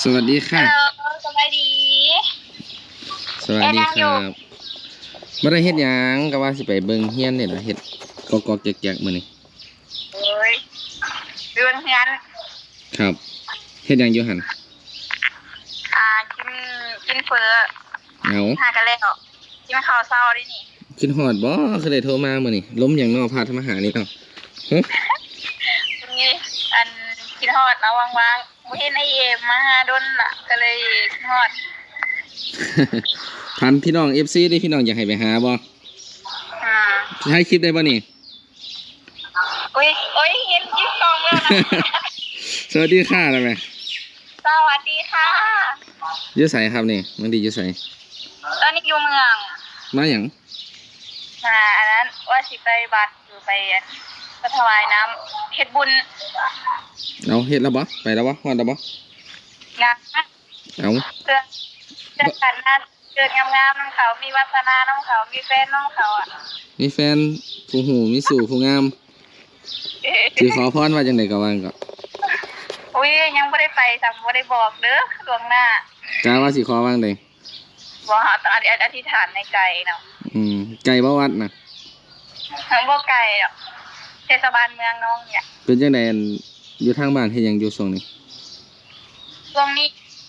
ສະຫວັດດີຄ່ະ. ເຮັລໂລ ສະບາຍດີ. ສະຫວັດດີຄັບ. ບໍ່ໄດ້ເຮັດຫຍັງ ກໍວ່າຊິໄປເບິ່ງຮຽນນີ້ລະ ເຮັດກອກໆແກກໆມື້ນີ້. ໂອ້ຍ ໄປເບິ່ງຮຽນ. ຄັບ. ເຮັດຫຍັງຢູ່ຫັ້ນ? ອ່າ ກິນ ກິນເຝີ. ເອົາ ຫາກະແລ້ວ. ກິນເຂົ້າເຊົ້າເດນີ້. ຄິດຮອດບໍ່? ຄືໄດ້ໂທມາມື້ນີ້. ລົມຫຍັງນໍ ພັດມາຫານີ້ເນາະ? ຫຶ? ນີ້ ອັນ ຄິດຮອດເນາະ ວ່າງໆ ບໍ່ເຫັນອ້າຍເອມມາຫາດົນລະ ກໍເລີຍຄິດຮອດ. ຖາມພີ່ນ້ອງເອັຟຊີເດ້ ພີ່ນ້ອງຢາກໃຫ້ໄປຫາບໍ່? ອືມ ຖ່າຍຄລິບໄດ້ບໍ່ນີ້? ໂອ້ຍ ໂອ້ຍ ເຫັນ ຍິງກ້ອງແລ້ວນະ. ສະຫວັດດີຄ່ະ ໄດ້ໄໝ? ສະຫວັດດີຄ່ະ. ຢູ່ໃສຄັບນີ້? ມື້ນີ້ຢູ່ໃສ? ຕອນນີ້ຢູ່ເມືອງ. ມາຫຍັງ? ມາອັນນັ້ນ ວ່າຊິໄປວັດ ຢູ່ ໄປ ໄປຖວາຍນ້ຳ ເຮັດບຸນ. ເອົາ ເຮັດແລ້ວບໍ່? ໄປແລ້ວບໍ່? ຮອດແລ້ວບໍ່? ຍັງ. ເອົາ ເພື່ອ ເພື່ອກັນນະ ເກີດງາມໆນຳເຂົາ ມີວາສະໜານຳເຂົາ ມີແຟນນຳເຂົາອະ. ມີແຟນຜູ້ຮູ້ ມີຊູ້ຜູ້ງາມ. ເອີ ຊິຂໍພອນວ່າຈັ່ງໃດກໍວ່າ ກໍ ອຸ້ຍ ຍັງບໍ່ໄດ້ໄປຊ້ຳ ບໍ່ໄດ້ບອກເດີລ່ວງໜ້າ. ກະວ່າຊິຂໍວ່າຈັ່ງໃດ? ບໍ່ ເຮົາຕ້ອງອະທິ ອະທິຖານໃນໃຈເນາະ. ອືມ ໄກບໍ່ວັດນະ? ບໍ່ໄກດອກ ເທດສະບານເມືອງນ້ອງນີ້ແຫຼະ. ເປັນຈັ່ງໃດ ອັນ ຢູ່ທາງບ້ານເຮັດຫຍັງຢູ່ຊ່ວງນີ້? ຊ່ວງນີ້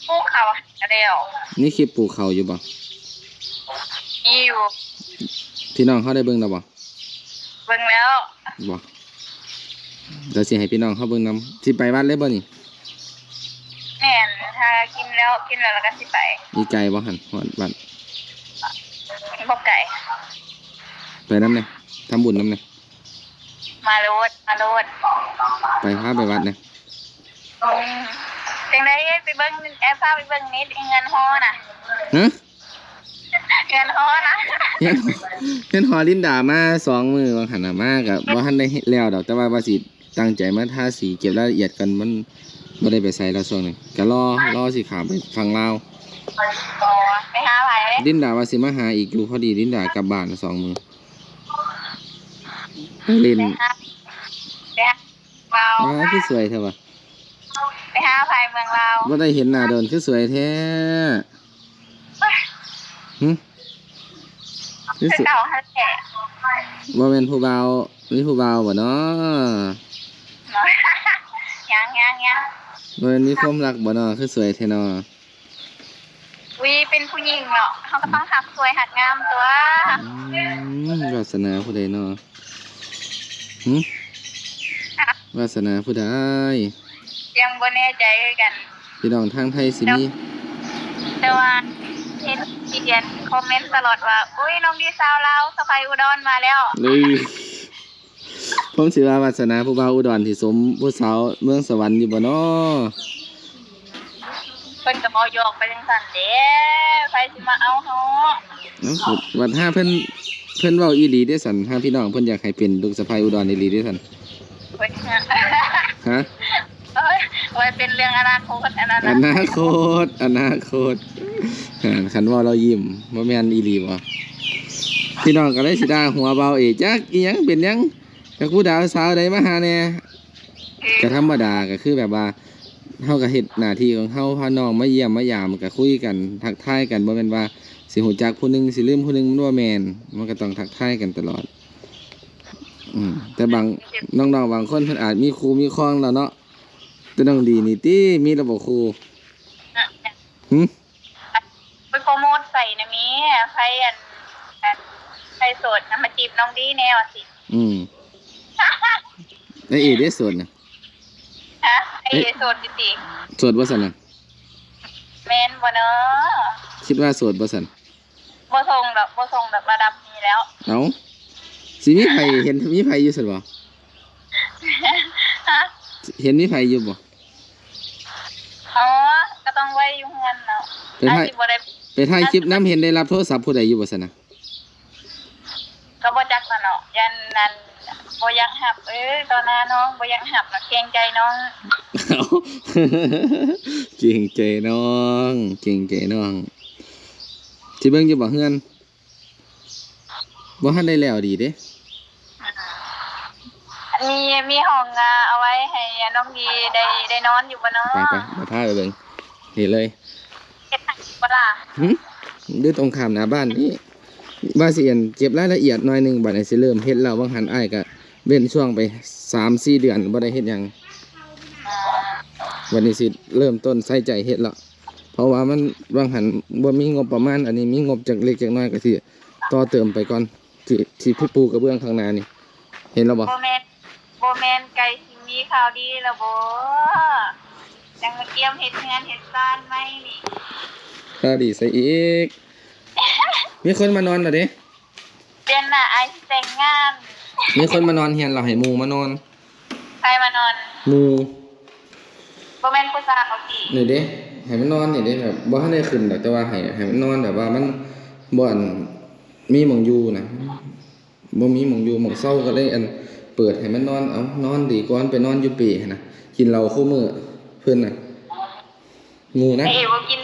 ປູກເຂົ້າແລ້ວ. ມີຄລິບປູກເຂົ້າຢູ່ບໍ່? ມີຢູ່. ພີ່ນ້ອງເຮົາໄດ້ເບິ່ງແລ້ວບໍ່? ເບິ່ງແລ້ວ. ບໍ່ ດຽວຊິໃຫ້ພີ່ນ້ອງເຮົາເບິ່ງນຳ. ຊິໄປວັດເລີຍບໍ່ນີ້? ແມ່ນ ຖ້າກິນແລ້ວ ກິນແລ້ວ ແລ້ວກໍຊິໄປ. ມີໄກບໍ່ຫັ້ນຮອດວັດ? ບໍ່ໄກ. ໄປນຳແດ່ ທຳບຸນນຳແດ່. ມາໂລດ ມາໂລດ. ໄປ ພາໄປວັດແດ່. ອືມ ຈັ່ງໃດໄປເບິ່ງ ແອບພາໄປເບິ່ງໃນເຮືອນຫໍນະ. ຮະ? ເຮືອນຫໍນະ. ເຮືອນ ເຮືອນຫໍລິນດາມາສອງມື້ວ່າງຫັ້ນນະ ມາກໍບໍ່ທັນໄດ້ແລ້ວດອກ ແຕ່ວ່າ ວ່າຊິຕັ້ງໃຈມາທາສີ ເກັບລາຍລະອຽດກ່ອນ ມັນບໍ່ໄດ້ໄປໃສແລ້ວຊ່ວງນີ້ ກໍລໍ ລໍຊິຂ້າມໄປຝັ່ງລາວ. ອໍ ໄປຫາໃຜ? ລິນດາວ່າຊິມາຫາອີກຢູ່ ພໍດີລິນດາກັບບ້ານສອງມື້ ໄປຫຼິ້ນ. ໄປຫາ ໄປຫາ ວ້າ ຄືສວຍແທ້ວະ. ໄປຫາໃຜເມືອງລາວ? ບໍ່ໄດ້ເຫັນໜ້າດົນ ຄືສວຍແທ້. ຫຶ? ຄື ຄືສວຍ ເກົ່າຫັ້ນແຫຼະ. ບໍ່ແມ່ນຜູ້ບ່າວ ມີຜູ້ບ່າວບໍ່ນໍ? ຍັງ ຍັງ ຍັງ. ບໍ່ແມ່ນມີຄວາມຮັກບໍ່ນໍ? ຄືສວຍແທ້ນໍ? ອຸ້ຍ ເປັນຜູ້ຍິງເນາະ ເຮົາກໍຕ້ອງຮັກສວຍຮັກງາມຕົວະ. ອືມ ວາສະໜາຜູ້ໃດນໍ? ຫຶ? ຮະ? ວາສະໜາຜູ້ໃດ? ຍັງບໍ່ແນ່ໃຈຄືກັນ. ພີ່ນ້ອງທາງໄທຊິມີ ແຕ່ວ່າເຫັນຂຽນຄອມເມັນຕະຫຼອດວ່າ ອຸ້ຍ ນ້ອງດີສາວລາວ ສະໃພ້ອຸດອນມາແລ້ວ. ເອີ ຜົມຊິວ່າວາສະໜາຜູ້ບ່າວອຸດອນຊິສົມຜູ້ສາວເມືອງສະຫວັນຢູ່ບໍ່ນໍ? ເພິ່ນກໍເວົ້າຢອກໄປຈັ່ງຊັ້ນແຫຼະ ໃຜຊິມາເອົາເຮົາ. ເອົ້າ ບັດຫາເພິ່ນ ເພິ່ນເວົ້າອີ່ຫຼີເດ້ຊັ້ນ ຫາພີ່ນ້ອງເພິ່ນຢາກໃຫ້ເປັນລູກສະໃພ້ອຸດອນອີ່ຫຼີເດ້ຊັ້ນ. ເພິ່ນ ຮະ? ເອີຍ ໄວ້ເປັນເລື່ອງອະນາຄົດ ອັນນັ້ນ ອະນາຄົດ ອະນາຄົດ. ຫັ້ນ ຄັນເວົ້າລາວຍິ້ມ ບໍ່ແມ່ນອີ່ຫຼີບໍ່? ພີ່ນ້ອງກໍເລີຍຊິດ່າຫົວເບົາເອ ຈັກອີ່ຫຍັງເປັນຫຍັງ ຈັກຜູ້ດາວສາວໃດມາຫາແດ່. ເອີ ກໍທຳມະດາ ກໍຄືແບບວ່າ ເຮົາກໍເຮັດໜ້າທີ່ຂອງເຮົາ ພານ້ອງມາຢ້ຽມມາຢາມ ກໍຄຸຍກັນ ທັກທາຍກັນ ບໍ່ແມ່ນວ່າຊິຮູ້ຈັກຜູ້ໜຶ່ງ ຊິລືມຜູ້ໜຶ່ງ ມັນບໍ່ແມ່ນ ມັນກໍຕ້ອງທັກທາຍກັນຕະຫຼອດ. ອືມ ແຕ່ບາງ ນ້ອງໆບາງຄົນເພິ່ນອາດມີຄູ່ມີຄອງແລ້ວເນາະ ແຕ່ນ້ອງດີນີ້ຕິ ມີແລ້ວບໍ່ຄູ່? ຫຶ? ໄປໂປຣໂມດໃສ່ນະແມ່ ໃຜອັນ ອັນ ໃຜໂສດນະ ມາຈີບນ້ອງດີແດ່ວ່າຊີ້. ອືມ ອ້າຍເອເດໂສດນະ? ຮະ? ອ້າຍເອໂສດຢູ່ຕິ? ໂສດບໍ່ຊັ້ນນະ? ແມ່ນບໍ່ນໍ? ຄິດວ່າໂສດບໍ່ຊັ້ນ? ບໍ່ສົ່ງດອກ ບໍ່ສົ່ງດອກ ລະດັບນີ້ແລ້ວ. ເອົ້າ ຊິມີໃຜ ເຫັນມີໃຜຢູ່ຊັ້ນບໍ່? ຮະ? ເຫັນມີໃຜຢູ່ບໍ່? ອໍ ກໍຕ້ອງໄວ້ຢູ່ເຮືອນເນາະ ໄປຖ່າຍ ອາດຊິບໍ່ໄດ້ ໄປຖ່າຍຄລິບນຳ ເຫັນໄດ້ຮັບໂທລະສັບຜູ້ໃດຢູ່ບໍ່ຊັ້ນນະ? ກໍບໍ່ຈັກລະເນາະ ຢ້ານນັ້ນ ບໍ່ຢາກຮັບ ເອີ ຕໍ່ໜ້ານ້ອງ ບໍ່ຢາກຮັບເນາະ ເກງໃຈນ້ອງ. ເກງໃຈນ້ອງ ເກງໃຈນ້ອງ. ຊິເບິ່ງຢູ່ບໍ່ເຮືອນ? ບໍ່ທັນໄດ້ແລ້ວດີເດ້. ມີ ມີຫ້ອງ ອາ ເອົາໄວ້ໃຫ້ນ້ອງດີໄດ້ ໄດ້ນອນຢູ່ບໍ່ນໍ? ໄປ ໄປ ດຽວພາໄປເບິ່ງ. ນີ້ເລີຍ ເຮັດໃຫ້ບໍ່ລະ? ຫຶ? ຢູ່ຕົງຂ້າມໜ້າບ້ານນີ້. ວ່າຊິ ອັນ ເກັບລາຍລະອຽດໜ້ອຍໜຶ່ງ, ບາດນີ້ຊິເລີ່ມເຮັດແລ້ວ. ຫວ່າງຫັ້ນອ້າຍກະເວັ້ນຊ່ວງໄປສາມສີ່ເດືອນ ບໍ່ໄດ້ເຮັດຫຍັງ. ບາດນີ້ຊິເລີ່ມຕົ້ນໃສ່ໃຈເຮັດແລ້ວ ເພາະວ່າມັນ ຫວ່າງຫັ້ນບໍ່ມີງົບປະມານ, ອັນນີ້ມີງົບຈັກເລັກຈັກນ້ອຍ ກະຊິຕໍ່ເຕີມໄປກ່ອນ. ທີ່ ທີ່ປູກກະເບື້ອງຂ້າງໜ້ານີ້ ເຫັນແລ້ວບໍ່? ບໍ່ແມ່ນ ບໍ່ແມ່ນໃກ້ຊິມີຂ່າວດີແລ້ວບໍ? ຈັ່ງມາກຽມເຮັດເຮືອນເຮັດຊານໃໝ່ນີ້. ຂ່າວດີໃສອີກ? ມີຄົນມານອນແລ້ວເດ້. ເດືອນໜ້າອ້າຍຊິແຕ່ງງານ. ມີຄົນມານອນເຮືອນແລ້ວ ໃຫ້ໝູ່ມານອນ. ໃຜມານອນ? ໝູ່. ບໍ່ແມ່ນຜູ້ສາວຕິ? ນີ້ເດ້ ໃຫ້ມັນນອນນີ້ເດ້ ແບບບໍ່ທັນໄດ້ຂຶ້ນດອກ ແຕ່ວ່າໃຫ້ ໃຫ້ມັນນອນແບບວ່າມັນບໍ່ ອັນ ມີໝ່ອງຢູ່ນະ. ບໍ່ມີໝ່ອງຢູ່ໝ່ອງເຊົາ ກະເລີຍ ອັນ ເປີດໃຫ້ມັນນອນ. ເອົາ ນອນດີກວ່າໄປນອນຢູ່ເປຫັ້ນນະ ກິນເຫຼົ້າຄູ່ມື້ເພິ່ນນະ. ໝູ່ນະ ເອບໍ່ກິນ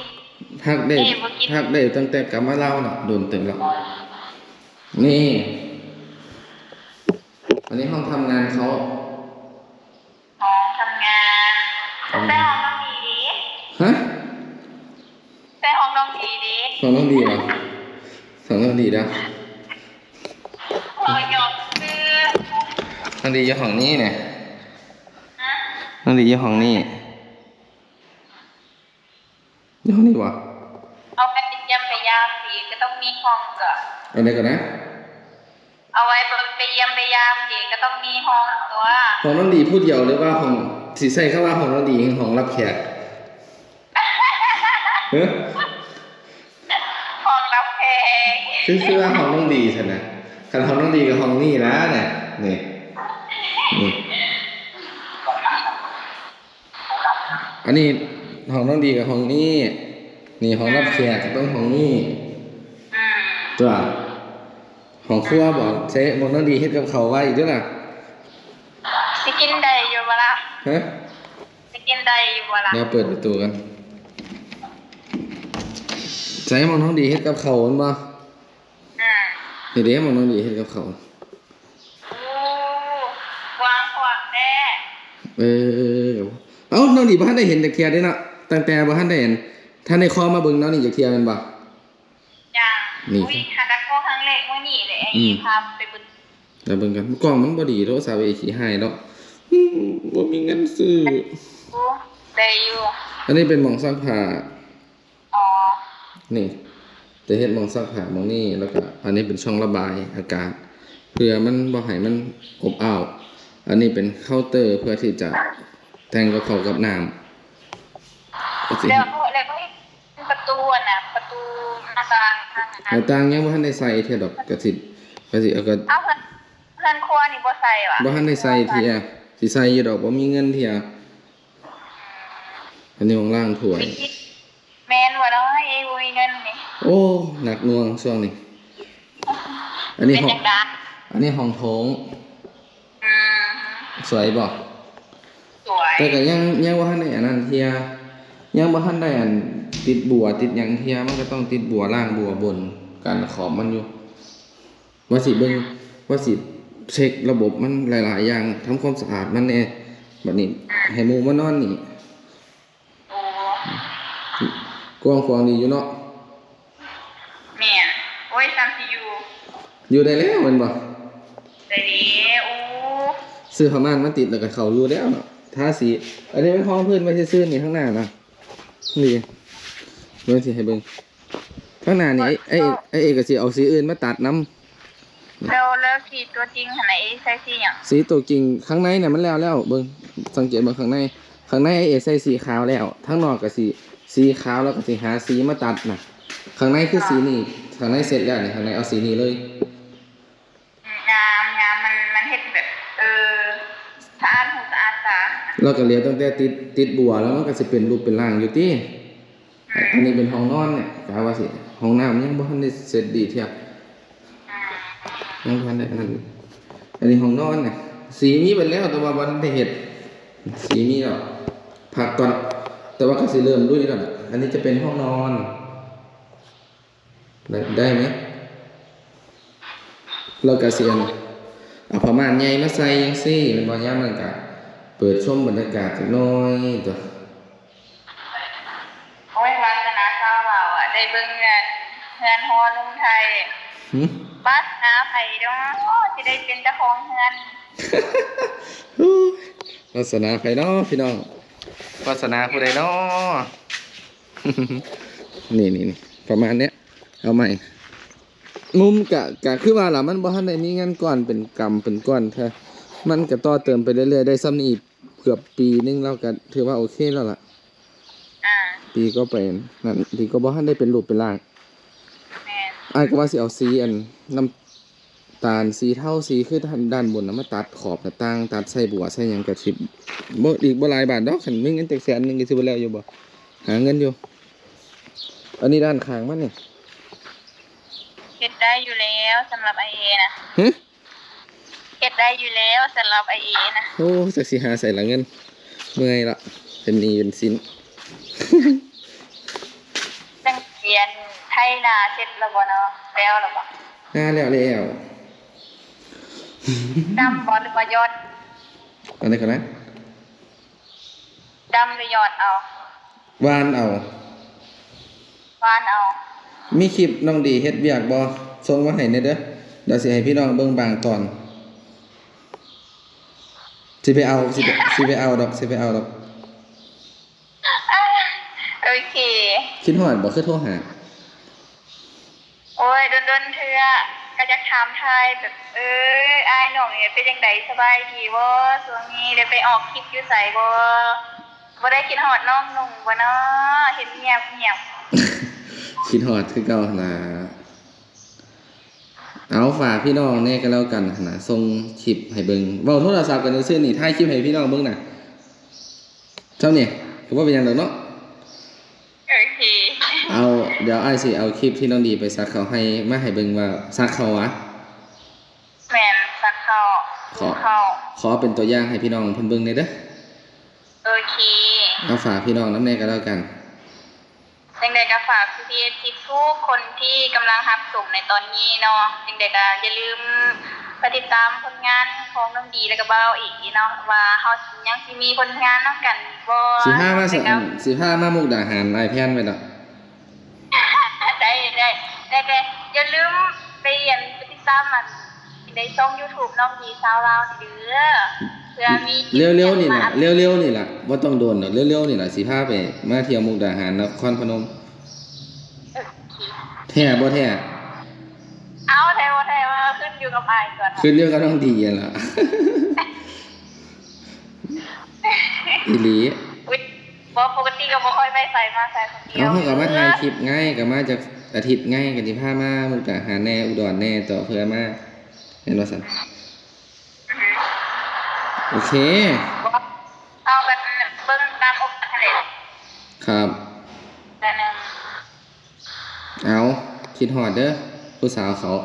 ຮັກໄດ້ ເອບໍ່ກິນ ຮັກໄດ້ຕັ້ງແຕ່ກັບມາລາວນະ ດົນເຕີບແລ້ວ. ນີ້ ອັນນີ້ຫ້ອງທຳງານເຂົາ. ຫ້ອງທຳງານ. ອືມ ແຕ່ຫ້ອງນ້ອງດີເດ້. ຮະ? ແຕ່ຫ້ອງນ້ອງດີເດ້. ຫ້ອງນ້ອງດີຫວາ? ຫ້ອງນ້ອງດີດາ. ເວົ້າຫຍອກຊື່. ນ້ອງດີຢູ່ຫ້ອງນີ້ແຫຼະ. ຮະ? ນ້ອງດີຢູ່ຫ້ອງນີ້. ຢູ່ຫ້ອງນີ້ຫວາ? ເອົາໄປຢ້ຽມໄປຢາມເດ ກະຕ້ອງມີຫ້ອງຕົວະ. ອັນໃດກະນະ? ເອົາໄວ້ໄປຢ້ຽມໄປຢາມເດ ກະຕ້ອງມີຫ້ອງຕົວະ. ຫ້ອງນ້ອງດີຜູ້ດຽວ ຫຼືວ່າຫ້ອງ ຊິໃຊ້ຄຳວ່າຫ້ອງນ້ອງດີ ຫຼືຫ້ອງຮັບແຂກ? ຮະ? ຫ້ອງຮັບແຂກ. ຄື ຄືວ່າຫ້ອງນ້ອງດີຊັ້ນນະ. ຄັນຫ້ອງນ້ອງດີກະຫ້ອງນີ້ລະນະ. ນີ້ ນີ້. ອັນນີ້ຫ້ອງນ້ອງດີກະຫ້ອງນີ້. ນີ້ຫ້ອງຮັບແຂກກະຕ້ອງຫ້ອງນີ້. ອືມ ຕົວະ. ຫ້ອງຄົວບໍ? ໃສ່ໝ່ອງນ້ອງດີເຮັດກັບເຂົ້າໄວ້ເດີລະ. ຊິກິນໄດ້ຢູ່ບໍ່ລະ? ຮະ? ຊິກິນໄດ້ຢູ່ບໍ່ລະ? ດຽວເປີດປະຕູກັນ. ໃສ່ໝ່ອງນ້ອງດີເຮັດກັບເຂົ້າຫັ້ນບໍ? ອືມ ນີ້ເດ້ ໝ່ອງນ້ອງດີເຮັດກັບເຂົ້າ. ໂອ້ ກວ້າງຂວາງແທ້. ເອີ ເອົ້າ ນ້ອງດີບໍ່ທັນໄດ້ເຫັນຈັກເທື່ອເດ້ເນາະ. ຕັ້ງແຕ່ບໍ່ທັນໄດ້ ອັນ ທັນໄດ້ຂໍມາເບິ່ງນ້ອງນີ້ຈັກເທື່ອແມ່ນບໍ່? ຍັງ. ນີ້ ອຸ້ຍ ຫາກະຂໍຄັ້ງແລກມື້ນີ້ແຫຼະ. ອືມ ພາໄປເບິ່ງ ໄປເບິ່ງກັນ. ກ້ອງມັນບໍ່ດີ ໂທລະສັບເອຂີ້ຮ້າຍເນາະ. ອືມ ບໍ່ມີເງິນຊື້. ໂອ້ ໄດ້ຢູ່. ອັນນີ້ເປັນໝ່ອງຊັກຜ້າ. ອໍ ນີ້ ຈະເຮັດໝ່ອງຊັກຜ້າໝ່ອງນີ້ ແລ້ວກະອັນນີ້ເປັນຊ່ອງລະບາຍອາກາດ ເພື່ອມັນບໍ່ໃຫ້ມັນອົບອ້າວ. ອັນນີ້ເປັນເຄົາເຕີເພື່ອທີ່ຈະແຕ່ງກັບເຂົ້າກັບນ້ຳ. ແລ້ວ ແລ້ວກະປະຕູຫັ້ນນະ ປະຕູໜ້າຕ່າງ. ໜ້າຕ່າງຍັງບໍ່ທັນໄດ້ໃສ່ເທື່ອດອກ. ກະຊິ ກະຊິເອົາ ກະ ເອົາ ເຮືອນ ເຮືອນຄົວນີ້ບໍ່ໃສ່ຫວາ? ບໍ່ທັນໄດ້ໃສ່ເທື່ອ. ຊິໃສ່ຢູ່ດອກ ບໍ່ມີເງິນເທື່ອ. ອັນນີ້ຫ້ອງລ້າງຖ້ວຍ. ແມ່ນບໍ່ເນາະ ເອ ບໍ່ມີເງິນນີ້. ໂອ້ ໜັກໜ່ວງຊ່ວງນີ້. ອັນນີ້ ເປັນ ຫ້ອງ ຈັ່ງໃດ? ອັນນີ້ຫ້ອງໂຖງ. ອືມ ສວຍບໍ່? ສວຍ. ແຕ່ກະຍັງ ຍັງບໍ່ທັນໄດ້ອັນນັ້ນເທື່ອ ຍັງບໍ່ທັນໄດ້ ອັນ ຕິດບົວຕິດຫຍັງເທື່ອ. ມັນກະຕ້ອງຕິດບົວ ລ້າງບົວບົນ ກັນຂອບມັນຢູ່. ວ່າຊິເບິ່ງ ວ່າຊິເຊັກລະບົບມັນຫຼາຍໆຢ່າງ ທຳຄວາມສະອາດມັນແດ່. ບາດນີ້ໃຫ້ໝູ່ມານອນນີ້. ໂອ້ ກວ້າງຂວາງດີຢູ່ເນາະ. ແມ່ນ. ໂອ້ຍ ສ່ຳຊິຢູ່ ຢູ່ໄດ້ແລ້ວແມ່ນບໍ່? ໄດ້ເດ້. ໂອ້ ຊື້ຜ້າມ່ານມາຕິດແລ້ວກະເຂົ້າຢູ່ແລ້ວເນາະ. ທາສີ ອັນນີ້ແມ່ນຮອງພື້ນໄວ້ຊື່ໆນີ້ ຂ້າງໜ້ານະ. ນີ້ ເບິ່ງຊິໃຫ້ເບິ່ງ. ຂ້າງໜ້ານີ້ ໂອ້ຍ ໄອ້ ໄອ້ເອກະຊິເອົາສີອື່ນມາຕັດນຳ. ແລ້ວ ແລ້ວສີຕົວຈິງຫັ້ນນະ ເອໃສ່ສີຫຍັງ? ສີຕົວຈິງ ຂ້າງໃນນະມັນແລ້ວແລ້ວ. ເບິ່ງ ສັງເກດເບິ່ງຂ້າງໃນ. ຂ້າງໃນໄອ້ເອໃສ່ສີຂາວແລ້ວ ທາງນອກກະຊິ ສີຂາວ ແລ້ວກະຊິຫາສີມາຕັດນະ. ຂ້າງໃນຄືສີນີ້. ຂ້າງໃນເສັດແລ້ວນີ້ ຂ້າງໃນເອົາສີນີ້ເລີຍ. ງາມ ງາມ ມັນ ມັນເຮັດແບບ ເອີ ສະອາດຫູສະອາດຕາ. ແລ້ວກະເຫຼືອຕັ້ງແຕ່ຕິດ ຕິດບົວແລ້ວ ມັນກະຊິເປັນຮູບເປັນຮ່າງຢູ່ຕິ. ອືມ ອັນນີ້ເປັນຫ້ອງນອນນີ້ ກະວ່າຊິ ຫ້ອງນ້ຳຍັງບໍ່ທັນໄດ້ເສັດດີເທື່ອ. ອືມ ຍັງບໍ່ທັນໄດ້ອັນນັ້ນ. ອັນນີ້ຫ້ອງນອນນີ້ ສີມີເບິດແລ້ວ ແຕ່ວ່າບໍ່ທັນໄດ້ເຮັດ. ສີມີແລ້ວ ພັກກ່ອນ ແຕ່ວ່າກະຊິເລີ່ມລຸຍແລ້ວ. ອັນນີ້ຈະເປັນຫ້ອງນອນ. ໄດ້ ໄດ້ໄໝ? ແລ້ວກະຊິ ອັນ ເອົາຜ້າມ່ານໃຫຍ່ມາໃສ່ຈັ່ງຊີ້ແມ່ນບໍ່? ຍາມນັ້ນກະເປີດຊົມບັນຍາກາດຈັກໜ້ອຍຕົວະ. ໄປເບິ່ງເຮືອນ ເຮືອນຫໍໜຸ່ມໄທ. ຫຶ? ວາສະໜາໃຜເນາະ ຊິໄດ້ເປັນເຈົ້າຂອງເຮືອນ? ວາສະໜາໃຜເນາະພີ່ນ້ອງ? ວາສະໜາຜູ້ໃດເນາະ? ນີ້ໆໆ ປະມານເນີ້ຍ ເອົາໃໝ່. ມຸມກະ ກະຄືວ່າລະ ມັນບໍ່ທັນໄດ້ມີເງິນກ້ອນເປັນກຳເປັນກ້ອນເທື່ອ ມັນກະຕໍ່ເຕີມໄປເລື້ອຍໆ ໄດ້ສ່ຳນີ້ອີກເກືອບປີໜຶ່ງ ລາວກະຖືວ່າໂອເຄແລ້ວລະ. ອ່າ ດີກວ່າໄປນັ້ນ ດີກວ່າບໍ່ທັນໄດ້ເປັນຮູບເປັນຮ່າງ. ແມ່ນ. ອ້າຍກໍວ່າຊິເອົາສີອັນນ້ຳຕານ ສີເທົາ ສີຄືດ້ານ ດ້ານບົນນະ ມາຕັດຂອບໜ້າຕ່າງ ຕັດໃສ່ບົວໃສ່ຫຍັງ ກໍຊິບໍ່ ອີກບໍ່ຫຼາຍບາດດອກ. ຄັນມີເງິນຈັກແສນໜຶ່ງກໍຊິບໍ່ແລ້ວຢູ່ບໍ່? ຫາເງິນຢູ່. ອັນນີ້ດ້ານຂ້າງມັນນີ້ ເຮັດໄດ້ຢູ່ແລ້ວສຳລັບອ້າຍເອນະ. ຫຶ? ເຮັດໄດ້ຢູ່ແລ້ວສຳລັບອ້າຍເອນະ. ໂອ້ ຈັກຊິຫາໃສລະເງິນ ເມື່ອຍລະ ເປັນໜີ້ເປັນສິນ. ຈັ່ງກຽນໄຖນາເສັດແລ້ວບໍ່ເນາະ? ແລ້ວແລ້ວບໍ່? ນາແລ້ວແລ້ວ. ດຳບໍ່ ຫຼືວ່າຢອດ? ອັນໃດກໍໄດ້. ດຳຫຼືຢອດເອົາ? ຫວ່ານເອົາ. ຫວ່ານເອົາ. ມີຄລິບນ້ອງດີເຮັດວຽກບໍ່? ສົ່ງມາໃຫ້ແດ່ເດີ້. ດຽວຊິໃຫ້ພີ່ນ້ອງເບິ່ງບາງຕອນ. ຊິໄປເອົາ ຊິໄປ ຊິໄປເອົາດອກ ຊິໄປເອົາດອກ. ໂອເຄ. ຄິດຮອດບໍ່? ຄືໂທຫາ. ໂອ້ຍ ດົນໆເທື່ອ ກໍຢາກຖາມຖ່າຍແບບ ເອີ ອ້າຍນ້ອງນີ້ເປັນຈັ່ງໃດ ສະບາຍດີບໍ່ ຊ່ວງນີ້ ໄດ້ໄປອອກຄລິບຢູ່ໃສບໍ່? ບໍ່ໄດ້ຄິດຮອດນ້ອງນຸ່ງບໍ່ເນາະ? ເຫັນງຽບໆ. ຄິດຮອດຄືເກົ່າຫັ້ນລະ. ເອົາ ຝາກພີ່ນ້ອງແດ່ກໍແລ້ວກັນຫັ້ນນະ ສົ່ງຄລິບໃຫ້ເບິ່ງ ເວົ້າໂທລະສັບກັນຊື່ໆນີ້ ຖ່າຍຄລິບໃຫ້ພີ່ນ້ອງເບິ່ງນະ. ຊ່ຳນີ້ກໍບໍ່ເປັນຫຍັງດອກເນາະ. ໂອເຄ. ເອົາ ດຽວອ້າຍຊິເອົາຄລິບທີ່ນ້ອງດີໄປສັກເຂົ້າໃຫ້ ມາໃຫ້ເບິ່ງວ່າສັກເຂົ້າຫວາ? ແມ່ນ ສັກເຂົ້າ ຂອ ຂອເປັນຕົວຢ່າງໃຫ້ພີ່ນ້ອງເພິ່ນເບິ່ງແດ່ເດີ້. ໂອເຄ. ເອົາ ຝາກພີ່ນ້ອງນຳແດ່ກໍແລ້ວກັນ. ຈັ່ງໃດກໍຝາກພີ່ໆເອັຟຊີທຸກຄົນທີ່ກຳລັງຮັບຊົມໃນຕອນນີ້ເນາະ, ຈັ່ງໃດກໍຢ່າລືມໄປຕິດຕາມຜົນງານຂອງນ້ອງດີ ແລ້ວກໍບ່າວເອເນາະ ວ່າເຮົາຍັງຊິມີຜົນງານນຳກັນອີກບໍ່. ຊິພາມາ ຊິພາມາມຸກດາຫານ ອ້າຍແພນໄວ້ດອກ. ໄດ້ ໄດ້ ແຕ່ ແຕ່ຢ່າລືມໄປ ອັນ ໄປຕິດຕາມ ອັນ ໃນຊ່ອງຢູທູບນ້ອງດີຊາວລາວນີ້ເດີ້ ເພື່ອມີ ເລັວໆນີ້ລະ ເລັວໆນີ້ລະ ບໍ່ຕ້ອງໂດນດອກ ເລັວໆນີ້ລະ ຊິພາໄປ ມາທ່ຽວມຸກດາຫານ ນະຄອນພະນົມ. ໂອເຄ. ແທ້ບໍ່ແທ້? ເອົາ ແທ້ບໍ່ແທ້ ມັນຂຶ້ນຢູ່ກັບອ້າຍກ່ອນ ຂຶ້ນຢູ່ກັບນ້ອງດີຫັ້ນລະ. ອີ່ຫຼີ. ອຸ້ຍ ບໍ່ ປົກກະຕິກໍບໍ່ຄ່ອຍໄປໃສມາໃສຄົນດຽວ. ເອົາ ເຮົາກໍມາຖ່າຍຄລິບໄງ ກໍມາຈັກອາທິດໄງ ກໍຊິພາມາມຸກດາຫານແດ່ ອຸດອນແດ່ ຕໍ່ເພື່ອມາ ແມ່ນບໍ່ຊັ້ນ? ໂອເຄ. ເອົາກັນເບິ່ງຕາມໂອກາດຫັ້ນແຫຼະ. ຄັບ. ເອົາ ຄິດຮອດເດີ້ ຜູ້ສາວເຂົາ.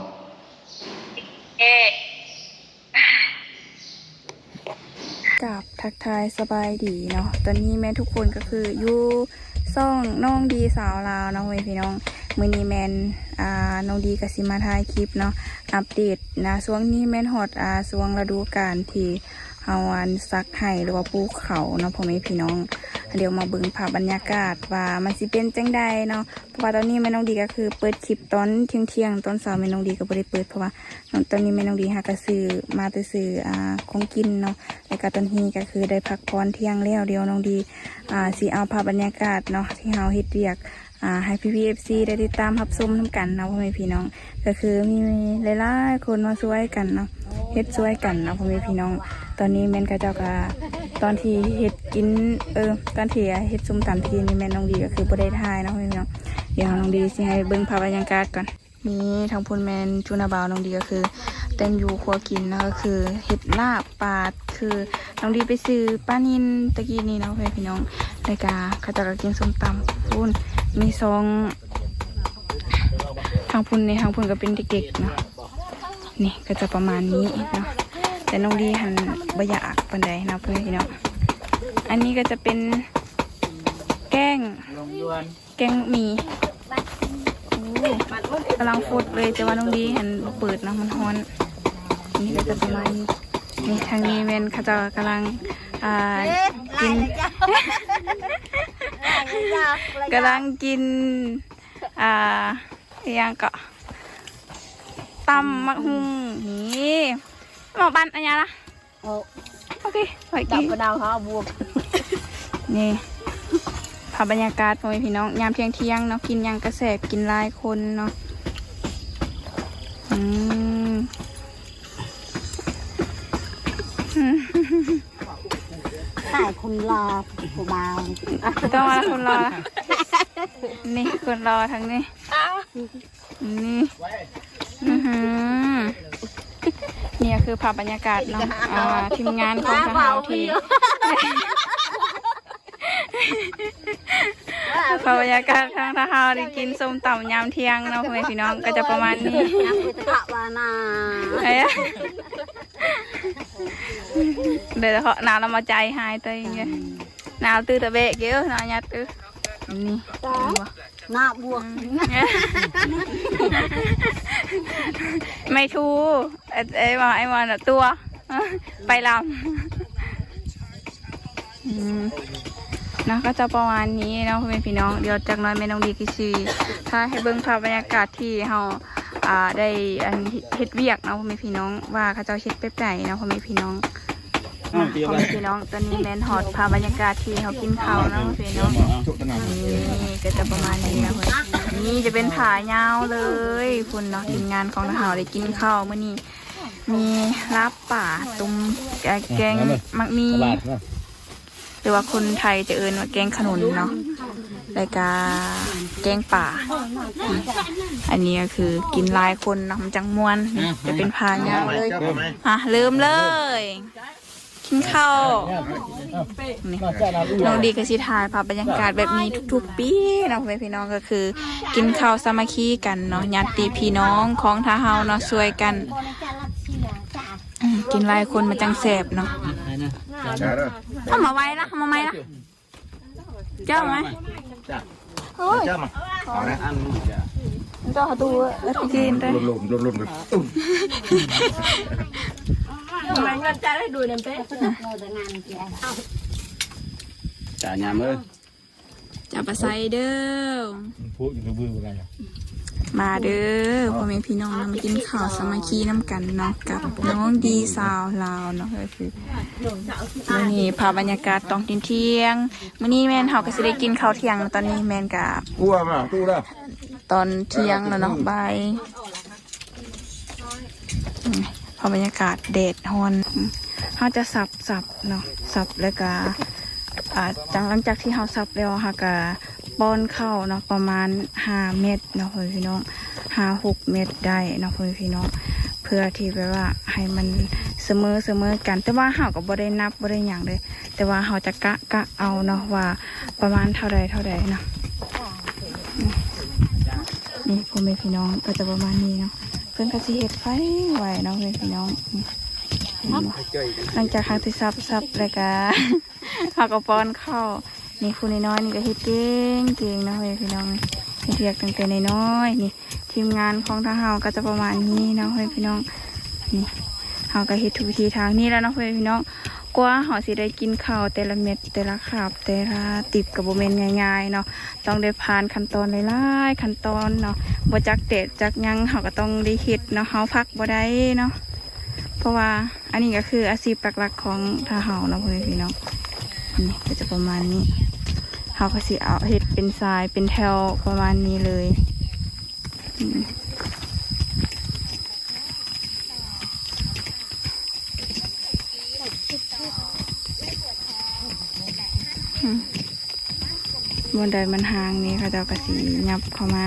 ເອ. ກາບທັກທາຍສະບາຍດີເນາະ, ຕອນນີ້ແມ່ນທຸກຄົນກໍຄືຢູ່ຊ່ອງນ້ອງດີຊາວລາວເນາະ ພໍ່ແມ່ພີ່ນ້ອງ. ມື້ນີ້ແມ່ນ ອ່າ ນ້ອງດີກໍຊິມາຖ່າຍຄລິບເນາະ ອັບເດດນະ. ຊ່ວງນີ້ແມ່ນຮອດ ອ່າ ຊ່ວງລະດູການທີ່ເຮົາ ອັນ ສັກໄຮ່ ຫຼືວ່າປູກເຂົ້າເນາະ ພໍ່ແມ່ພີ່ນ້ອງ. ດຽວມາເບິ່ງພາບບັນຍາກາດວ່າມັນຊິເປັນຈັ່ງໃດເນາະ. ເພາະວ່າຕອນນີ້ແມ່ນ້ອງດີກໍຄືເປີດຄລິບຕອນທ່ຽງໆ ຕອນເຊົ້າແມ່ນ້ອງດີກໍບໍ່ໄດ້ເປີດ ເພາະວ່າຕອນນີ້ແມ່ນ້ອງດີຫາກໍຊື້ມາແຕ່ຊື້ ອ່າ ຂອງກິນເນາະ ແລ້ວກໍຕອນນີ້ກໍຄືໄດ້ພັກຜ່ອນທ່ຽງແລ້ວ. ດຽວນ້ອງດີ ອ່າ ຊິເອົາພາບບັນຍາກາດເນາະ ທີ່ເຮົາເຮັດວຽກ ອ່າ ໃຫ້ພີ່ໆເອັຟຊີໄດ້ຕິດຕາມຮັບຊົມນຳກັນເນາະ ພໍ່ແມ່ພີ່ນ້ອງ. ກໍຄືມີຫຼາຍໆຄົນມາຊ່ວຍກັນເນາະ ເຮັດຊ່ວຍກັນເນາະ ພໍ່ແມ່ພີ່ນ້ອງ. ຕອນນີ້ແມ່ນເຂົາເຈົ້າກໍ ຕອນທີ່ເຮັດກິນ ເອີ ຕອນທີ່ເຮັດສົ້ມຕຳທີ່ກິນນີ້ແມ່ນນ້ອງດີກໍຄືບໍ່ໄດ້ຖ່າຍເນາະ ພໍ່ແມ່ພີ່ນ້ອງ. ດຽວນ້ອງດີຊິໃຫ້ເບິ່ງພາບບັນຍາກາດກ່ອນ. ນີ້ທາງພຸ້ນແມ່ນຈຸນາບ່າວນ້ອງດີກໍຄືເຕັນຢູ່ຄົວກິນເນາະ ກໍຄືເຮັດລາບປາ ຄືນ້ອງດີໄປຊື້ປານິນຕະກີ້ນີ້ເນາະ ພໍ່ແມ່ພີ່ນ້ອງ. ແລ້ວກໍເຂົາເຈົ້າກໍກິນສົ້ມຕຳ. ພຸ້ນມີຊ່ອງ ທາງພຸ້ນນີ້ ທາງພຸ້ນກໍເປັນເດັກໆເນາະ. ນີ້ກໍຈະປະມານນີ້ເນາະ ແຕ່ນ້ອງດີຫັ້ນບໍ່ຢາກປານໃດເນາະ ພໍ່ແມ່ພີ່ນ້ອງ. ອັນນີ້ກໍຈະເປັນແກງ ແກງໝີ່. ໂອ້ ກຳລັງຟົດເລີຍ ແຕ່ວ່ານ້ອງດີຫັ້ນບໍ່ເປີດເນາະ ມັນຮ້ອນ. ນີ້ກໍຈະປະມານນີ້. ນີ້ທາງນີ້ແມ່ນເຂົາເຈົ້າກຳລັງ ອ່າ ກິນ ກຳລັງກິນ ອ່າ ອີ່ຫຍັງເກາະ ຕຳໝາກຫຸ່ງ ນີ້ ໝໍ້ບັ້ນອັນຫຍັງລະ? ເອົາ ໂອເຄ ໄວ້ກິນ ດາວປະນາວຫາບວກ ນີ້ ພາບບັນຍາກາດພໍ່ແມ່ພີ່ນ້ອງ ຍາມທ່ຽງໆເນາະ ກິນຫຍັງກະແຊບ ກິນຫຼາຍຄົນເນາະ ອືມ ອືມ ຖ່າຍຄົນຫຼໍ່ຜູ້ບ່າວ ຕ້ອງວ່າຄົນຫຼໍ່ ນີ້ຄົນຫຼໍ່ທາງນີ້ ນີ້ ອືຫື ນີ້ກໍຄືພາບບັນຍາກາດເນາະ ອ່າ ທີມງານຂອງທາງເຮົາທີ່ ພາບບັນຍາກາດທາງທາງເຮົາໄດ້ກິນສົ້ມຕຳຍາມທ່ຽງເນາະ ພໍ່ແມ່ພີ່ນ້ອງ ກໍຈະປະມານນີ້ ໂດຍສະເພາະໜາວລຳເອົາໃຈຫາຍຕົວເອງເດີ ໜາວຕື້ຕະເບະເກີ ໜາວຍັດເອີ ນີ້ ໜ້າບວກ ໄມ້ທູ ເອີ ເອີ ວ່າ ໄອ້ວ່າຕົວະ ໄປລຳ ອືມ ເນາະ ກໍຈະປະມານນີ້ເນາະ ພໍ່ແມ່ພີ່ນ້ອງ ດຽວຈັກໜ້ອຍແມ່ນ້ອງດີກໍຊິຖ່າຍໃຫ້ເບິ່ງພາບບັນຍາກາດທີ່ເຮົາ ອ່າ ໄດ້ ອັນ ເຮັດວຽກເນາະ ພໍ່ແມ່ພີ່ນ້ອງ ວ່າເຂົາເຈົ້າເຮັດແບບໃດເນາະ ພໍ່ແມ່ພີ່ນ້ອງ. ອ່າ ພໍ່ແມ່ພີ່ນ້ອງ ຕອນນີ້ແມ່ນຮອດພາບບັນຍາກາດທີ່ເຮົາກິນເຂົ້າເນາະພີ່ນ້ອງ ນີ້ກໍຈະປະມານນີ້ແຫຼະ ນີ້ຈະເປັນຜາຍາວເລີຍພຸ້ນເນາະ ທີມງານຂອງເຮົາໄດ້ກິນເຂົ້າມື້ນີ້ ມີລາບປາ ຕົ້ມ ແກງໝາກໝີ່ ຫຼືວ່າຄົນໄທຈະເອີ້ນວ່າແກງຂະໜຸນເນາະ ແລ້ວກະແກງປາ ອັນນີ້ກໍຄືກິນຫຼາຍຄົນເນາະ ມັນຈັ່ງມ່ວນ ຈະເປັນຜາຍາວເລີຍ ມາເລີ່ມເລີຍ ກິນເຂົ້າ ນີ້ ນ້ອງດີກໍຊິຖ່າຍພາບບັນຍາກາດແບບນີ້ທຸກໆປີເນາະ ພໍ່ແມ່ພີ່ນ້ອງ ກໍຄືກິນເຂົ້າສາມັກຄີກັນເນາະ ຍາດຕິພີ່ນ້ອງຂອງທາງເຮົາເນາະ ຊ່ວຍກັນ ອືມ ກິນຫຼາຍຄົນມັນຈັ່ງແຊບເນາະ ເອົາມາໄວ້ລະ ເອົາມາໃໝ່ລະ. ເຈົ້າໄໝ? ເຈົ້າ ເຈົ້າມາ ເອົານະ ອັນນີ້ ເຈົ້າຫາຕູ້ ເອີ ກິນໄດ້ ລົມໆ ລົມໆ ແມ່ນເງິນຈ່າຍໃຫ້ດູນຳເປ ຈ່າຍຍາມເອີຍ ເຈົ້າປາໄຊເດີ ມາເດີ ພໍ່ແມ່ພີ່ນ້ອງ ມາກິນເຂົ້າສາມັກຄີນຳກັນເນາະ ກັບນ້ອງດີສາວລາວເນາະ ກໍຄື ນີ້ພາບບັນຍາກາດຕອນທ່ຽງໆ ມື້ນີ້ແມ່ນເຮົາກໍຊິໄດ້ກິນເຂົ້າທ່ຽງ ຕອນນີ້ແມ່ນກະ ກວມາຕູ້ລະ ຕອນທ່ຽງແລ້ວເນາະ ບ່າຍ ພາບບັນຍາກາດແດດຮ້ອນ ເຮົາຈະສັບ ສັບເນາະ ສັບແລ້ວກະ ອ່າ ຈາກ ຫຼັງຈາກທີ່ເຮົາສັບແລ້ວ ເຮົາກະປ້ອນເຂົ້າເນາະ ປະມານຫ້າເມັດເນາະ ພໍ່ແມ່ພີ່ນ້ອງ ຫ້າຫົກເມັດໄດ້ເນາະ ພໍ່ແມ່ພີ່ນ້ອງ ເພື່ອທີ່ແບບວ່າໃຫ້ມັນສະເໝີ ສະເໝີກັນ ແຕ່ວ່າເຮົາກໍບໍ່ໄດ້ນັບ ບໍ່ໄດ້ຫຍັງເດ້ ແຕ່ວ່າເຮົາຈະກະ ກະເອົາເນາະ ວ່າປະມານເທົ່າໃດ ເທົ່າໃດເນາະ ນີ້ ພໍ່ແມ່ພີ່ນ້ອງ ກໍຈະປະມານນີ້ເນາະ ເພິ່ນກໍຊິເຮັດໄຟໄວ້ເນາະ ພໍ່ແມ່ພີ່ນ້ອງ ນີ້ ເຫັນບໍ່ ຫຼັງຈາກເຮົາຊິສັບ ສັບແລ້ວກະ ເຮົາກໍປ້ອນເຂົ້າ ນີ້ຜູ້ນ້ອຍໆນີ້ກໍເຮັດເກັ່ງໆເນາະ ພໍ່ແມ່ພີ່ນ້ອງ ເຮັດວຽກຕັ້ງແຕ່ນ້ອຍໆ ນີ້ ທີມງານຂອງທາງເຮົາກໍຈະປະມານນີ້ເນາະ ພໍ່ແມ່ພີ່ນ້ອງ ນີ້ ເຮົາກໍເຮັດທຸກວິທີທາງນີ້ແຫຼະເນາະ ພໍ່ແມ່ພີ່ນ້ອງ ກວ່າເຮົາຊິໄດ້ກິນເຂົ້າແຕ່ລະເມັດ ແຕ່ລະຄາບ ແຕ່ລະຕິບ ກໍບໍ່ແມ່ນງ່າຍໆເນາະ ຕ້ອງໄດ້ຜ່ານຂັ້ນຕອນຫຼາຍໆຂັ້ນຕອນເນາະ ບໍ່ຈັກແດດຈັກຫຍັງ ເຮົາກໍຕ້ອງໄດ້ເຮັດເນາະ ເຮົາພັກບໍ່ໄດ້ເນາະ ເພາະວ່າ ອັນນີ້ກໍຄືອາຊີບຫຼັກໆຂອງທາງເຮົາເນາະ ພໍ່ແມ່ພີ່ນ້ອງ ນີ້ກໍຈະປະມານນີ້ ເຮົາກໍຊິເອົາເຮັດເປັນສາຍເປັນແຖວປະມານນີ້ເລີຍ ອືມ ອືມ ບ່ອນໃດມັນຫ່າງນີ້ ເຂົາເຈົ້າກໍຊິຫຍັບເຂົ້າມາ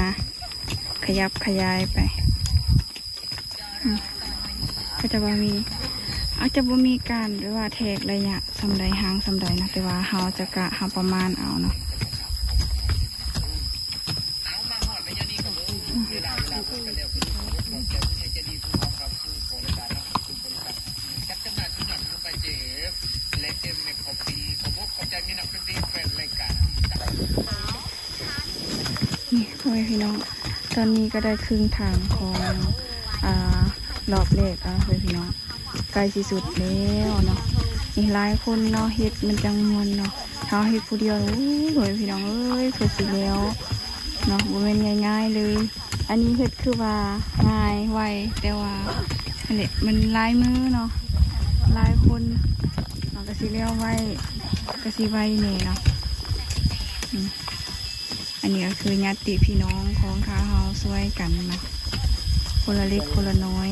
ຂະຫຍັບຂະຫຍາຍໄປ. ອືມ ກໍຈະວ່າມີ ອາດຈະບໍ່ມີການແບບວ່າແທກໄລຍະສ່ຳໃດຫ່າງສ່ຳໃດນະ ແຕ່ວ່າເຮົາຈະກະ ເຮົາປະມານເອົາເນາະ. ນີ້ ພໍ່ແມ່ພີ່ນ້ອງ ຕອນນີ້ກໍໄດ້ເຄິ່ງທາງຂອງ ອ່າ ລອບແລກແລ້ວ ພໍ່ແມ່ພີ່ນ້ອງ ໃກ້ຊິສຸດແລ້ວເນາະ. ນີ້ຫຼາຍຄົນເນາະ ເຮັດມັນຈັ່ງມ່ວນເນາະ ຖ້າເຮົາເຮັດຜູ້ດຽວ ໂອ້ຍ ພໍ່ແມ່ພີ່ນ້ອງເອີຍ ເພື່ອຊິແລ້ວ ເນາະ ບໍ່ແມ່ນງ່າຍໆເລີຍ. ອັນນີ້ເຮັດຄືວ່າງ່າຍໄວ ແຕ່ວ່າຫັ້ນແຫຼະ ມັນຫຼາຍມືເນາະ ຫຼາຍຄົນ ມັນກະຊິແລ້ວໄວ ກະຊິໄວແດ່ເນາະ. ອືມ ອັນນີ້ກະຄືຍາດຕິພີ່ນ້ອງຂອງຂ້າເຮົາຊ່ວຍກັນເນາະ ຄົນລະເລັກຄົນລະນ້ອຍ.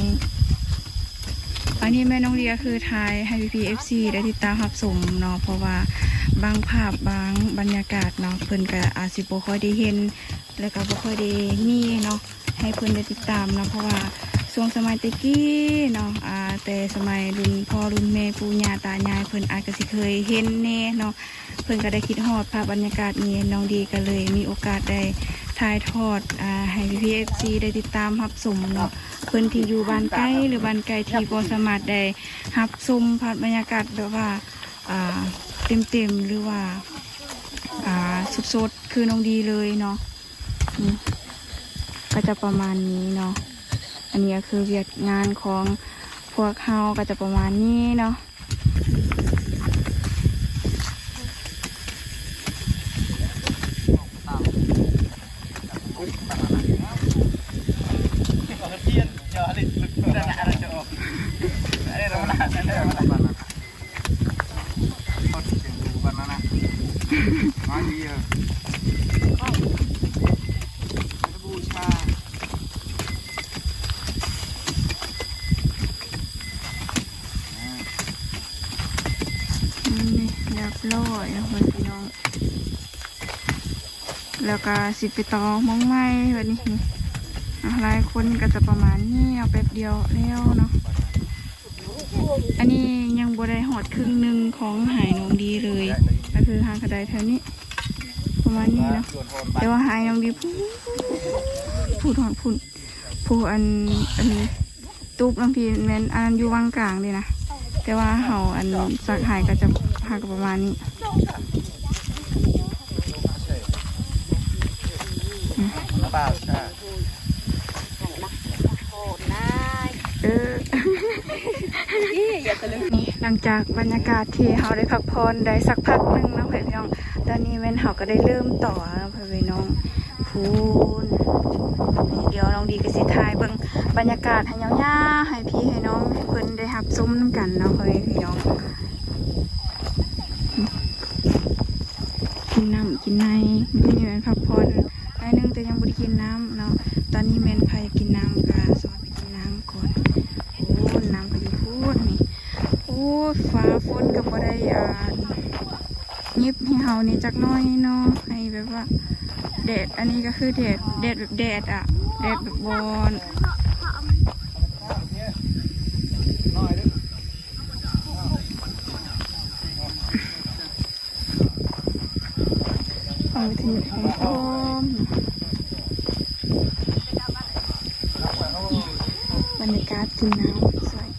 ອັນນີ້ແມ່ນ້ອງເດຍຄືຖ່າຍໃຫ້ພີ່ໆ ເອັຟຊີ ໄດ້ຕິດຕາມຮັບຊົມເນາະ ເພາະວ່າບາງພາບບາງບັນຍາກາດເນາະ ເພິ່ນກະອາດຊິບໍ່ຄ່ອຍໄດ້ເຫັນ ແລ້ວກະບໍ່ຄ່ອຍໄດ້ມີເນາະ ໃຫ້ເພິ່ນໄດ້ຕິດຕາມເນາະ ເພາະວ່າຊ່ວງສະໄໝແຕ່ກີ້ເນາະ ອາ ແຕ່ສະໄໝລຸ້ນພໍ່ລຸ້ນແມ່ ປູ່ຍ່າຕາຍາຍ ເພິ່ນອາດກະຊິເຄີຍເຫັນແດ່ເນາະ ເພິ່ນກະໄດ້ຄິດຮອດພາບບັນຍາກາດນີ້ ນ້ອງເດຍກະເລີຍມີໂອກາດໄດ້ຖ່າຍທອດ ອາ ໃຫ້ພີ່ໆ ເອັຟຊີ ໄດ້ຕິດຕາມຮັບຊົມເນາະ. ເພິ່ນທີ່ຢູ່ບ້ານໄກ ຫຼື ບ້ານໃກ້ ທີ່ບໍ່ສາມາດໄດ້ຮັບຊົມພາບບັນຍາກາດແບບວ່າ ອາ ເຕັມໆ ຫຼືວ່າ ອາ ສົດໆ ຄືນ້ອງເດຍເລີຍເນາະ. ນີ້ກະຈະປະມານນີ້ເນາະ ອັນນີ້ກະຄືວຽກງານຂອງພວກເຮົາກະຈະປະມານນີ້ເນາະ. ນີ້ຮຽບຮ້ອຍເນາະ ພີ່ນ້ອງ ແລ້ວກະຊິໄປຕໍ່ໝ່ອງໃໝ່ບາດນີ້. ນີ້ ອາ ຫຼາຍຄົນກະຈະປະມານນີ້ເນາະ ແປັບດຽວແລ້ວເນາະ. ອັນນີ້ຍັງບໍ່ໄດ້ຮອດເຄິ່ງໜຶ່ງຂອງໄຮ່ນ້ອງເດຍເລີຍ ກະຄືຫາກະໄດ້ເທົ່ານີ້ ປະມານນີ້ເນາະ ແຕ່ວ່າໄຮ່ນ້ອງເດຍພຸ້ນ ພຸ້ນ ພຸ້ນ ຜູ້ອັນ ອັນ ຕູບນ້ອງທີ່ແມ່ນອັນນັ້ນຢູ່ວັງກາງເດ້ນະ ແຕ່ວ່າເຮົາອັນສັກໃຫ້ກະຈະຫາກະປະມານນີ້. ອືມ ເອີ ນີ້ ຫຼັງຈາກບັນຍາກາດທີ່ເຮົາໄດ້ພັກຜ່ອນໄດ້ສັກພັກໜຶ່ງເນາະ ເພື່ອນພີ່ນ້ອງ ຕອນນີ້ແມ່ນເຮົາກະໄດ້ເລີ່ມຕໍ່ເນາະ ເພື່ອນພີ່ນ້ອງ ພຸ້ນ. ດຽວນ້ອງເດຍກະຊິຖ່າຍເບິ່ງບັນຍາກາດໃຫ້ຍາວໆ ໃຫ້ພີ່ໃຫ້ນ້ອງ ໃຫ້ເພິ່ນໄດ້ຮັບຊົມນຳກັນເນາະ ເພື່ອນພີ່ນ້ອງ. ກິນນ້ຳກິນໃນ ມື້ນີ້ແມ່ນພັກຜ່ອນໜ້ອຍໜຶ່ງ ແຕ່ຍັງບໍ່ໄດ້ກິນນ້ຳເນາະ. ຕອນນີ້ແມ່ນໃຜກິນນ້ຳກະຊວນໄປກິນນ້ຳກ່ອນ. ໂອ້ ນ້ຳກະຢູ່ພຸ້ນນີ້. ໂອ້ ຟ້າຝົນກະບໍ່ໄດ້ ອ່າ ຫຍິບໃຫ້ເຮົານີ້ຈັກໜ້ອຍເນາະ ໃຫ້ແບບວ່າແດດ ອັນນີ້ກະຄືແດດ ແດດແບບແດດອະ ແດດແບບບໍ່ ເອົາໄວ້ທີ່ນີ້ ຫອມໆ ບັນຍາກາດກິນນ້ຳຊ່ວຍ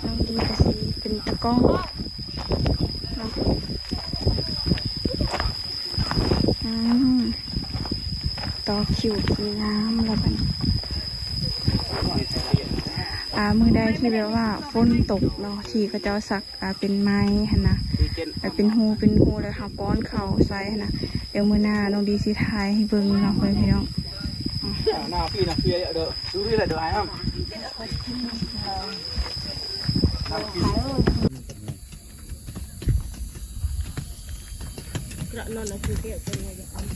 ນ້ອງເດຍກະຊິເປັນຕາກ້ອງເນາະ. ອືມ ຕໍ່ຄິວກິນນ້ຳແລ້ວບັດນີ້ ອາ ມື້ໃດທີ່ແບບວ່າຝົນຕົກເນາະ ທີ່ເຂົາເຈົ້າສັກ ອາ ເປັນໄມ້ຫັ້ນນະ ແບບເປັນຮູເປັນຮູ ແລ້ວເຮົາປ້ອນເຂົ້າໃສ່ຫັ້ນນະ. ດຽວມື້ໜ້ານ້ອງເດຍຊິຖ່າຍໃຫ້ເບິ່ງເນາະ ເພື່ອນພີ່ນ້ອງ. ກະນອນເອົາຄືແກ້ວເພິ່ນວ່າຢາກເອົາ.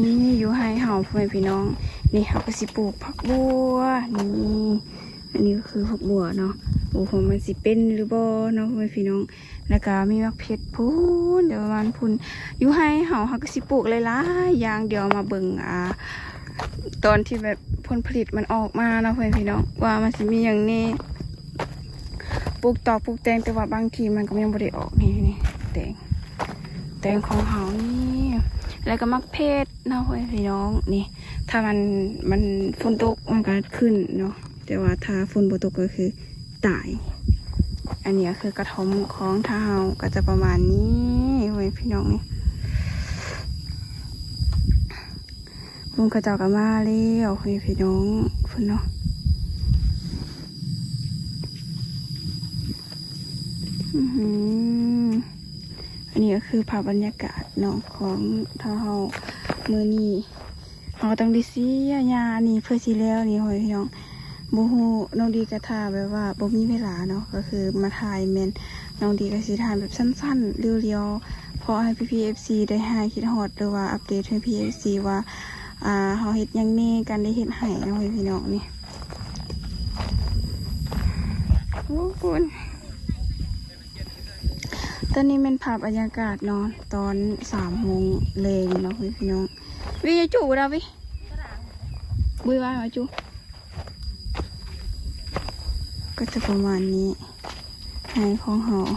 ນີ້ຢູ່ໄຮ່ເຮົາ ພໍ່ແມ່ພີ່ນ້ອງ ນີ້ເຮົາກໍຊິປູກຜັກບົວ ນີ້ ອັນນີ້ກໍຄືຜັກບົວເນາະ ບໍ່ຮູ້ວ່າມັນຊິເປັນຫຼືບໍ່ເນາະ ພໍ່ແມ່ພີ່ນ້ອງ. ແລ້ວກໍມີໝາກເຜັດພຸ້ນ ແຕ່ວ່າມັນພຸ້ນ ຢູ່ໄຮ່ເຮົາ ເຮົາກໍຊິປູກຫຼາຍໆຢ່າງ. ດຽວມາເບິ່ງ ອ່າ ຕອນທີ່ແບບຜົນຜະລິດມັນອອກມາເນາະ ພໍ່ແມ່ພີ່ນ້ອງ ວ່າມັນຊິມີຫຍັງແດ່. ປູກຕອກປູກແຕງ ແຕ່ວ່າບາງທີມັນກໍຍັງບໍ່ໄດ້ອອກ. ນີ້ ນີ້ ແຕງ ແຕງຂອງເຮົານີ້ ແລ້ວກໍໝາກເຜັດເນາະ ພໍ່ແມ່ພີ່ນ້ອງ. ນີ້ ຖ້າມັນ ມັນ ຝົນຕົກມັນກໍຂຶ້ນເນາະ ແຕ່ວ່າຖ້າຝົນບໍ່ຕົກກໍຄືຕາຍ. ອັນນີ້ກໍຄືກະທ່ອມຂອງທ້າວເຮົາ ກໍຈະປະມານນີ້ ໂອ້ຍ ພີ່ນ້ອງ ນີ້ ເພິ່ນເຂົາເຈົ້າກໍມາແລ້ວ ໂອ້ຍ ພີ່ນ້ອງ ພຸ້ນເນາະ. ອື ອັນນີ້ກໍຄືພາບບັນຍາກາດເນາະ ຂອງທ້າວເຮົາມື້ນີ້. ເຮົາກໍຕ້ອງໄດ້ເສຍຫຍ້ານີ້ເພື່ອຊິແລ້ວນີ້ ພໍ່ແມ່ພີ່ນ້ອງ ບໍ່ຮູ້ ນ້ອງດີກໍຖ້າແບບວ່າບໍ່ມີເວລາເນາະ ກໍຄືມາຖ່າຍ ແມ່ນນ້ອງດີກໍຊິຖ່າຍແບບສັ້ນໆ ລຽວໆ ເພາະໃຫ້ພີ່ໆ ເອັຟຊີ ໄດ້ຫາຍຄິດຮອດ ຫຼືວ່າອັບເດດໃຫ້ພີ່ໆ ເອັຟຊີ ວ່າ ອ່າ ເຮົາເຮັດຫຍັງແດ່ ການໄດ້ເຮັດໄຮ່ເນາະ ພໍ່ແມ່ພີ່ນ້ອງ. ນີ້ ໂອ້ ພຸ້ນ ຕອນນີ້ແມ່ນພາບບັນຍາກາດເນາະ ຕອນສາມໂມງແລງເນາະ ພໍ່ແມ່ພີ່ນ້ອງ. ວິ ຢ່າຈູ່ດາວິ ບຸຍວ່າມາຈູ່ ກໍຈະປະມານນີ້ ໄຮ່ຂອງເຮົາ.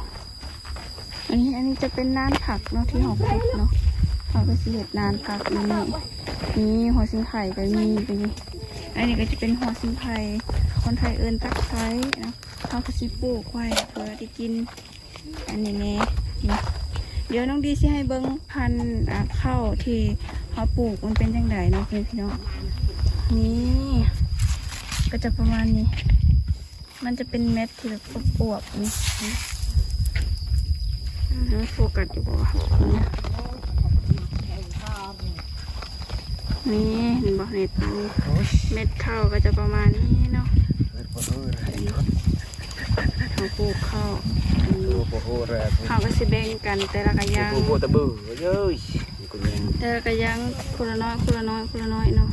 ອັນນີ້ ອັນນີ້ຈະເປັນນານຜັກເນາະ ທີ່ເຮົາຂຸດເນາະ ເຮົາກໍຊິເຮັດນານຜັກນີ້. ນີ້ ຫົວຊິງໄຄກໍມີຕົວນີ້. ອັນນີ້ກໍຈະເປັນຫົວຊິງໄຄ ຄົນໄທເອີ້ນຕັກໄຄເນາະ ເຮົາກໍຊິປູກໄວ້ເພື່ອໄດ້ກິນ. ອັນນີ້ແນ່ ນີ້ ດຽວນ້ອງດີຊິໃຫ້ເບິ່ງພັນ ອ່າ ເຂົ້າທີ່ເຮົາປູກມັນເປັນຈັ່ງໃດເນາະ ພີ່ນ້ອງ. ນີ້ ກໍຈະປະມານນີ້ ມັນຈະເປັນເມັດທີ່ແບບອວບໆ ນີ້ ອື ໂຟກັສຢູ່ບໍ່ວະ? ນີ້ ເຫັນບໍ່ ເມັດມັນ ເມັດເຂົ້າກໍຈະປະມານນີ້ເນາະ. ເຮົາປູກເຂົ້າ ເຮົາກໍຊິແບ່ງກັນແຕ່ລະກະຢ່າງ ແຕ່ລະກະຢ່າງ ຄົນລະໜ້ອຍ ຄົນລະໜ້ອຍ ຄົນລະໜ້ອຍເນາະ.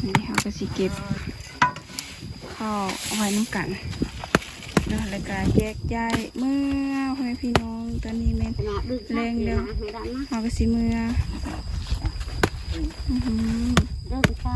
ນີ້ເຮົາກໍຊິເກັບເຂົ້າໄວ້ນຳກັນເນາະ ແລ້ວກໍແຍກຍ້າຍເມືອ ພໍ່ແມ່ພີ່ນ້ອງ. ຕອນນີ້ແມ່ນແລງແລ້ວ ເຮົາກໍຊິເມືອ ອື ເດີໄປ.